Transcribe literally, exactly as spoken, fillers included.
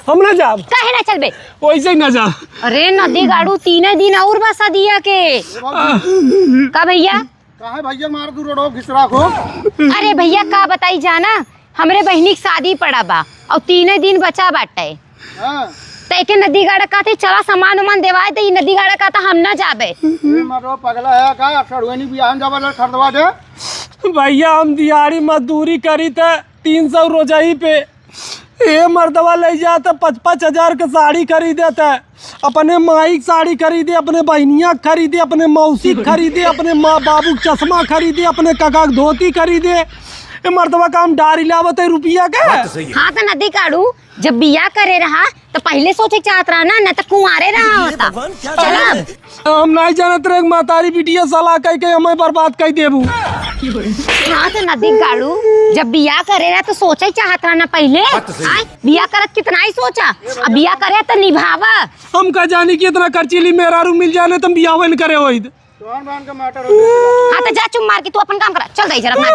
हम ना जाब। काहे ना चलबे? वैसे ही ना जा। अरे नदी गाड़ू, तीने दिन और बा सदिया के। का भैया? काहे भैया मार दू रोडो घिसरा को? अरे भैया का बताई जाना, हमरे बहिनी के शादी पड़ा बा और तीने दिन बचा बाटे। हाँ। त एके नदी गाड़ा कहते चला सामान उमान देवाए, त ई नदी गाड़ा कहता हम ना जाबे। ए मरो पगला है का? सड़ुआनी बियाहन जाबा ले खरीदवा दे। भैया हम दिहाड़ी मजदूरी करी त तीन सौ रोजाई पे ए मर्दवा लइ जात पाँच पाँच हजार के साड़ी खरीदत, अपने माई के साड़ी खरीदे, अपने बहिनिया के खरीदे, अपने मौसी के खरीदे, अपने माँ बाबू के चश्मा खरीदे, अपने काका के धोती खरीदे। ए मर्दवा का हम डारी लावत है रुपया के। हाँ त नदी गाड़ू, जब बियाह करे रहा त पहिले सोचे के चाहत रहा ना, न त कुंवारे रहा होता। चला। हम नाहीं जानत रहे कि महतारी बिटिया सलाह कइ के हमें बर्बाद कइ देबू। हाँ त नदी गाड़ू, जब बियाह करे रहा त सोचे चाहत रहा ना पहिले। बात तो सही है। आय, बियाह करत कितना ही सोचा, अब बियाह करे त निभावा। हम का जानी कि इतना खर्चीली मेहरारू मिल जाने त हम बियाह न करे होइत। हाँ त जा चुप मार के तू अपन काम करा, चल दे जरा अपना।